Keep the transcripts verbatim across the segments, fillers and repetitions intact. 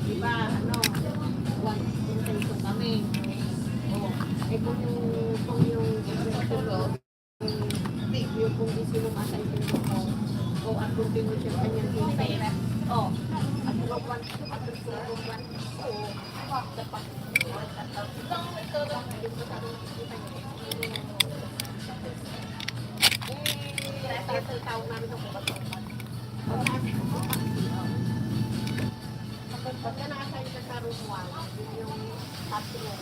Diba, ano, one intention kami. Oh, eh, kung yung, kung yung, yung, yung, kung sino masa yung ko, o at continuation kanyang email. Oh, at group one, at group one, oh, dapat, eh, tao namin sa Pagka nasa isa sa room one, yun yung bathroom.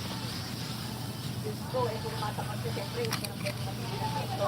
Diyos ko, eh, kung bata ka, siyempre, hindi ka pwede mag-iingat ito.